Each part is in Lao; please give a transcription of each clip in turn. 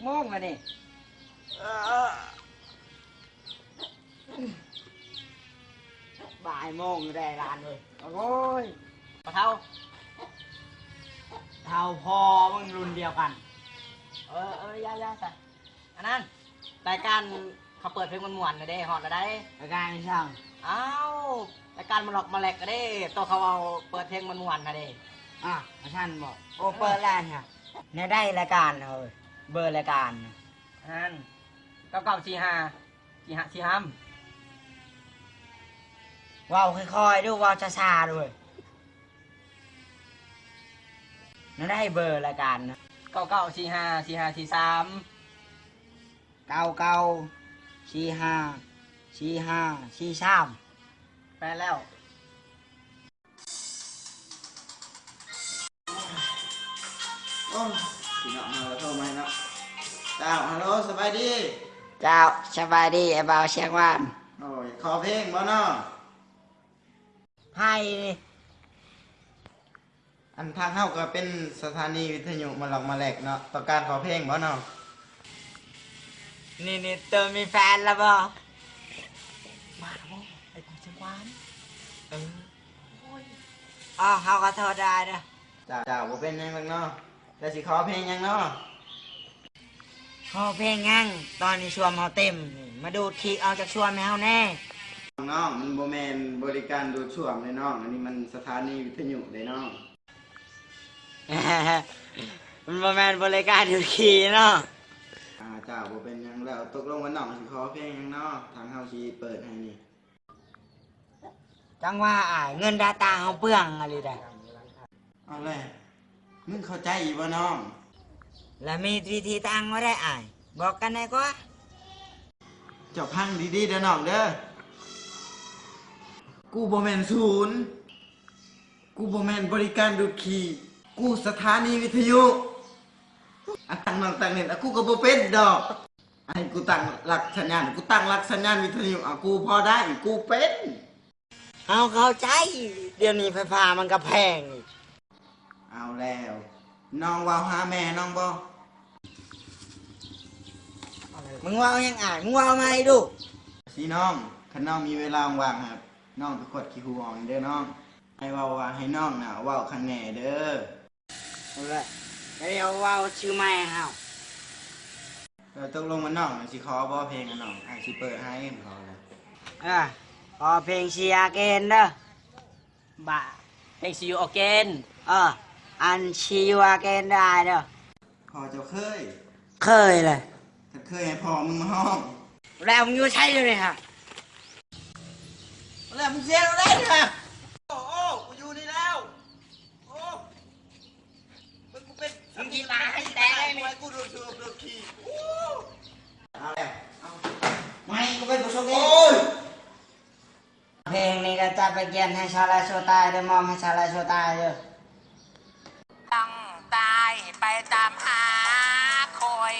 ໂມງແລ້ວນີ້ ເອີ ບ່າຍໂມງແລ້ວຫຼານເອີຍ. ໂອ້ຍ ພໍ່ເຖົ້າ ເຖົ້າພໍ່ມຶງລຸ້ນດຽວກັນ. ເອີ ເອີ ຢ່າ ຢ່າຊະ. ອັນນັ້ນ ລາຍການເຂົາເປີດເພງມ່ວນໆນະເດ້ ຮອດແລ້ວໃດ. ລາຍການຫຍັງ? ອ້າວ ລາຍການມາລັອກມາແລັກກະເດ້ ໂຕເຂົາເອົາເປີດເພງມ່ວນໆນະເດ້. ອາ ອັນຊັ້ນບໍ? ໂອ ເປີດແລ້ວຫະ. ແນວໃດລາຍການເຮົາ? ເບີລາຍການ ອັນນັ້ນ ເກົ້າເກົ້າສີ່ຫ້າ ສີ່ຫ້າສີ່ຫ້າ. ເວົ້າຄ່ອຍໆດູ ເວົ້າຊ້າໆດູ. ແນວໃດເບີລາຍການ? ເກົ້າເກົ້າສີ່ຫ້າສີ່ຫ້າສີ່ສາມ. ເກົ້າເກົ້າສີ່ຫ້າສີ່ຫ້າສີ່ສາມ. ແມ່ນແລ້ວ. ໂອ້ ພີ່ນ້ອງເຮົາໂທມາເນາະ. ເຈົ້າ ຮັລໂຫຼ ສະບາຍດີ. ເຈົ້າ ສະບາຍດີ ອ້າຍບ່າວຊຽງວານ. ໂອ້ຍ ຂໍເພງບໍ່ເນາະ? ໃຜ? ອັນ ທາງເຮົາກໍເປັນສະຖານີວິທະຍຸມາລັອກມາແລັກເນາະ, ຕ້ອງການຂໍເພງບໍ່ເນາະ? ນີ້ໆ ໂຕມີແຟນແລ້ວບໍ່? ມາແລ້ວບໍ່ ໄອ້ຜູ້ຈັກຫວານ? ເອີ ໂອ້ຍ ອໍ ເຮົາຂໍໂທດຫຼາຍເດີ. ເຈົ້າ ເຈົ້າ ບໍ່ເປັນຫຍັງດອກເນາະ. ແລ້ວຊິຂໍເພງຫຍັງເນາະ? ຂໍເພງຫຍັງ? ຕອນນີ້ຊວມເຮົາເຕັມນີ້ ມາດູດຂີ້ອອກຈາກຊວມໃຫ້ເຮົາແດ່. ນ້ອງ ມັນບໍ່ແມ່ນບໍລິການດູດຊວມເດ້ນ້ອງ, ອັນນີ້ມັນສະຖານີວິທະຍຸເດ້ນ້ອງ. ມັນບໍ່ແມ່ນບໍລິການດູດຂີ້ເນາະ. ອາ ເຈົ້າ ບໍ່ເປັນຫຍັງ. ແລ້ວຕົກລົງວ່ານ້ອງຊິຂໍເພງຫຍັງເນາະ? ທາງເຮົາຊິເປີດໃຫ້ນີ້. ຈັ່ງວ່າອ້າຍ ເງິນດາຕາເຮົາເປືອງອີ່ຫຼີໃດ໋. ເອົາແຫຼະ ມຶງເຂົ້າໃຈຢູ່ບໍ່ນ້ອງ? ລະມີວິທີຕັ້ງບໍ່ໄດ້ອ້າຍ? ບອກກັນແດ່ກວ່າ. ເຈົ້າຟັງດີໆເດີນ້ອງເດີ. ກູບໍ່ແມ່ນສູນ, ກູບໍ່ແມ່ນບໍລິການດູດຂີ້, ກູສະຖານີວິທະຍຸ. ອັນຕັ້ງນ້ອງຕັ້ງເນັດ ອາ ກູກໍບໍ່ເປັນດອກ. ໃຫ້ກູຕັ້ງຫຼັກສັນຍານ, ກູຕັ້ງຫຼັກສັນຍານວິທະຍຸ ອາ ກູພໍໄດ້, ກູເປັນ. ເຮົາເຂົ້າໃຈ, ດຽວນີ້ໄຟຟ້າມັນກໍແພງອີກ. ເອົາແລ້ວ, ນ້ອງເວົ້າຫາແມ່ນ້ອງບໍ່? ມຶງເວົ້າຫຍັງອ້າຍ? ມຶງເວົ້າໃໝ່ດູ. ຊິນ້ອງ, ຄັນນ້ອງມີເວລາວ່າງໆ ໃຫ້ນ້ອງໄປຂວດຂີ້ຫູອອກເດີນ້ອງ. ອ້າຍເວົ້າວ່າໃຫ້ນ້ອງນະເວົ້າຂ້າງແນ່ເດີ. ເອົາລະ ດຽວເວົ້າຊື່ໃໝ່ເຮົາ. ເອີ ຕົກລົງວ່ານ້ອງຊິຂໍບໍ່ເພງນະນ້ອງ? ອ້າຍຊິເປີດໃຫ້. ຂໍລະ ເອີ ຂໍເພງ See You Again ເດີ. ບາ ເພງ See You Again. ເອີ ອັນ See You Again ໄດ້ເດີ. ພໍ່ເຈົ້າເຄີຍ? ເຄີຍແຫຼະ. ຄັນເຄີຍໃຫ້ພໍ່ມຶງມາຮ້ອງ. ແລ້ວມຶງຢູ່ໃສດຽວນີ້ຫະ? ແລ້ວມຶງເສຍແລ້ວໄດ໋ຫະ? ໂອ້ ໂອ້ ກູຢູ່ນີ້ແລ້ວ. ໂອ້ ມຶງກູເປັນ ມຶງຂີ້ຕາໃຫ້ແຕກໄດ້ນີ້. ກູໂດນຖືກໂດນຂີ່. ໂອ້ ເອົາແລ້ວ ເອົາ ໃໝ່ກູເປັນຜູ້ໂຊກດີ. ໂອ້ຍ ເພງນີ້ກໍຈະໄປກຽນໃຫ້ຊາວຫຼາຍຊົ່ວຕາຍເດີ, ມອບໃຫ້ຊາວຫຼາຍຊົ່ວຕາຍເດີ. ຕ້ອງຕາຍໄປຕາມຫາຂ້ອຍ,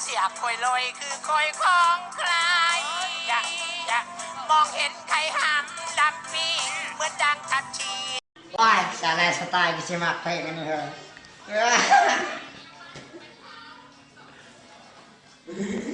ເສຍຂ້ອຍລອຍຄືຂ້ອຍຂອງໃຄ, ມອງເຫັນໄຂ່ຫຳດຳປີ ເໝືອນດັ່ງທັດທີ. ວ້າຍ ສາວຫຼາຍສະຕາຍຄືຊິມັກເພງອັນນີ້ເຮີ້ຍ.